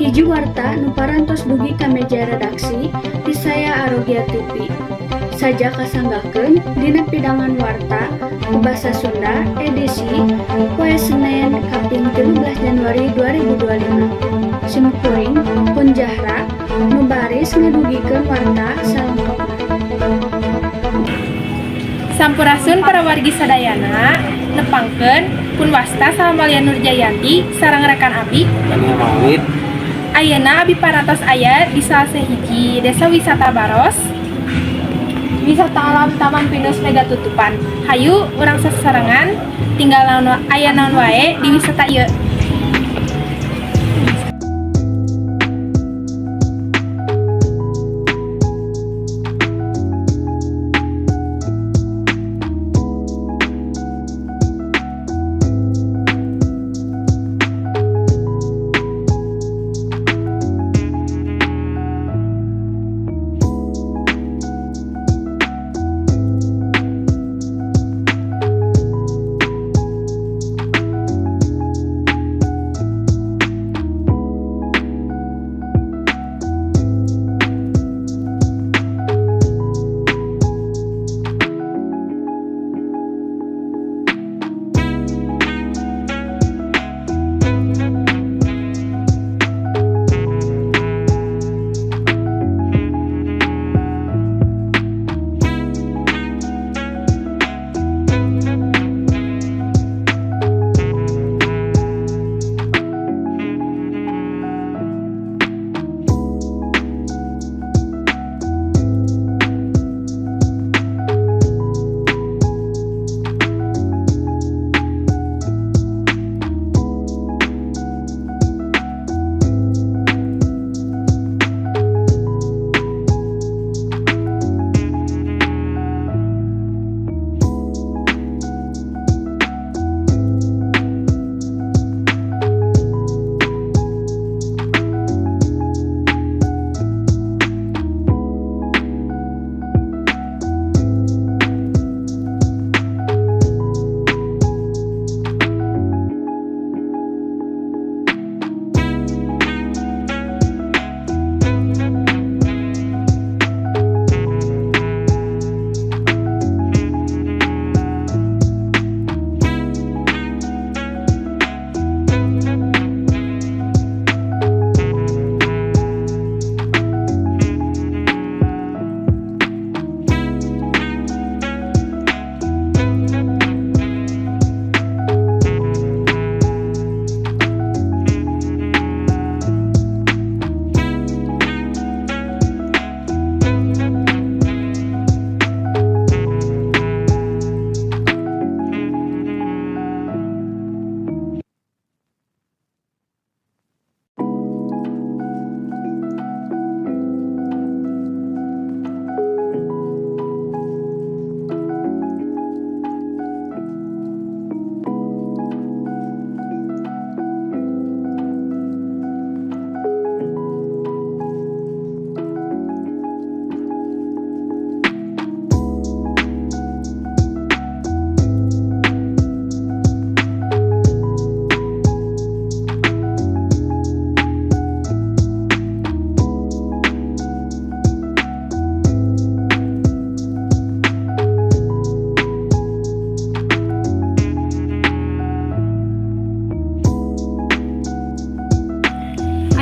Hiji warta nu parantos dugi ka meja redaksi di saya Arogia TV. Saja kasanggakeun dina pidangan warta ku basa Sunda edisi poe Senen kaping 13 Januari 2025. Sim kuring Pun Jahra nu baris ngadugikeun warta salengkapna. Sampurasun para wargi sadayana, nepangkeun pun wasta Salamalia Nurjayanti sareng rekan abdi Daniel Maulid. Ayeuna abdi parantos aya di salah sahiji desa wisata Baros, wisata alam Taman Pinus Mega Tutupan. Hayu urang sasarengan tingal naon aya naon wae di wisata ieu.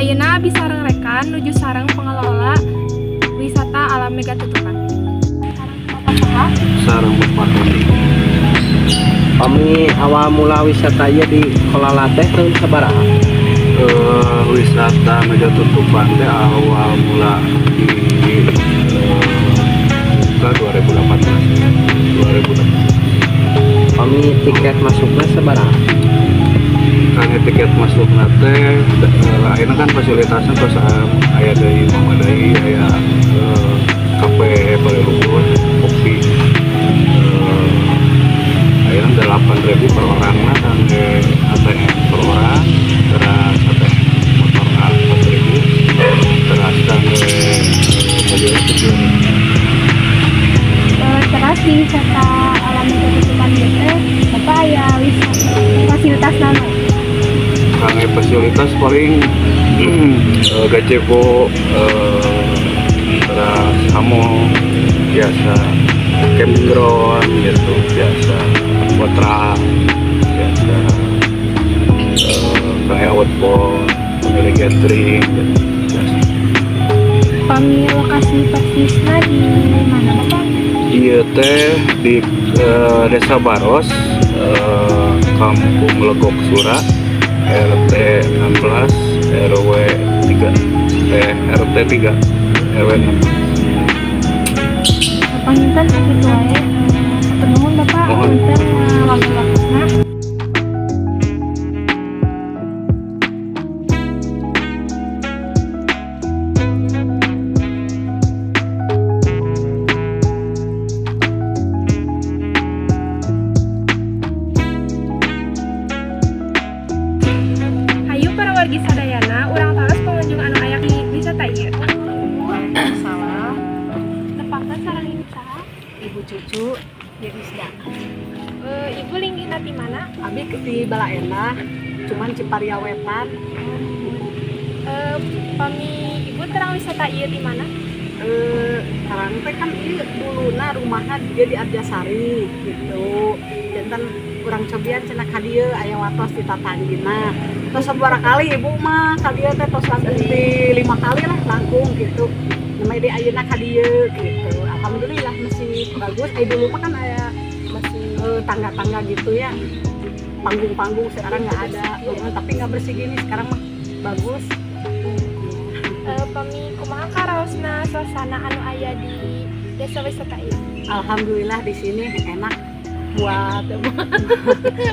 Ayeuna abdi sareng rekan nuju sareng pengelola wisata alam Mega Tutupan. Sareng Bapak saha? Sareng Bapak Tony. Pami awal mula wisata ieu dikelola teh tahun sabaraha? Wisata Mega Tutupan teh awal mula di buka 2018, 2018. Pami tiket masuknya sabaraha? Kangge tiket masuk teh ayeuna kan fasilitasnya tos aya deui memadai, aya kafe Pariluhur kopi, ayeuna 8.000 per orang lah kangge ATM per orang, terus ATM motor 4.000, terus kangge mobil 7.000. Terus di wisata alam Mega Tutupan ieu teh Bapak aya wisata fasilitas naon? Kangge fasilitas paling Gazebo, terus hammock biasa, camping ground gitu biasa, kotra biasa, kayak outbound, family gathering gitu biasa. Pami lokasi persisna di mana, Bapak? Ieu teh di Desa Baros, Kampung Legok Sura, RT 16 RW 3, RT 3 RW 6. Panginten sakitu wae. Hatur nuhun, Bapak. Mohon. Punten waktu-waktuna. Hayu para wargi sadayana, urang taros pengunjung anu aya di wisata ieu. Salah. Tepangkeun sareng ibu saha? Ibu Cucu Yerisda. Ibu linggihna ti mana? Abi di Balaendah, cuman Ciparia Wetan. Pami ibu terang wisata ieu di mana? Sekarang teh kan ieu duluna rumahna dia di Arjasari gitu. Janten kurang cobian cenah ka dieu aya watos di tatanggina. Tos sabaraha kali ibu mah ka dieu teh, tos langkung di 5 kali lah langkung gitu. Namanya di ayeuna ka dieu gitu. Alhamdulillah masih bagus. Dulu mah kan aya masih tangga-tangga gitu ya, panggung-panggung, sekarang nggak ada. Tapi nggak bersih gini, sekarang mah bagus. Pami kumaha karaosna suasana anu aya di desa wisata ieu? Alhamdulillah di sini enak buat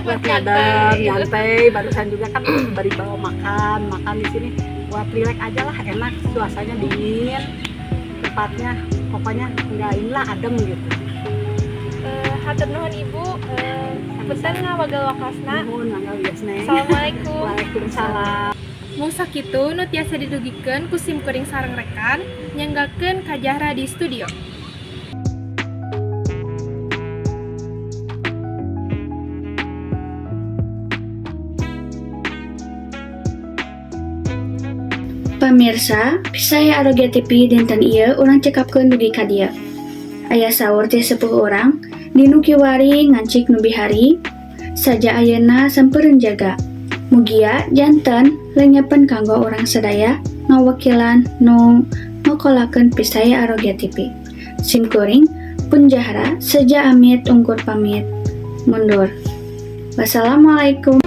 buat ngadem, nyantai. Barusan juga kan bari bawa makan, makan di sini buat relax aja lah, enak, suasananya dingin, tempatnya pokoknya nggak inilah, adem gitu. Hatur nuhun, Ibu. Punten ngawagel waktosna. Nuhun, mangga wios, Neng. Assalamualaikum. Waalaikumsalam. Mung sakitu nu tiasa didugikeun ku sim kuring sareng rekan, nyanggakeun ka Jahra di studio. Pamirsa, Visaya Arogia TV dinten ieu urang cekapkeun dugi ka dieu. Aya saur ti sepuh urang, dinu kiwari ngancik nu bihari, saja ayeuna sampeureun jaga. Mugia janten lenyepen kanggo urang sadaya, ngawakilan nu ngokolakeun Visaya Arogia TV. Sim kuring pun Jahra seja amit ungkur pamit mundur. Wassalamualaikum.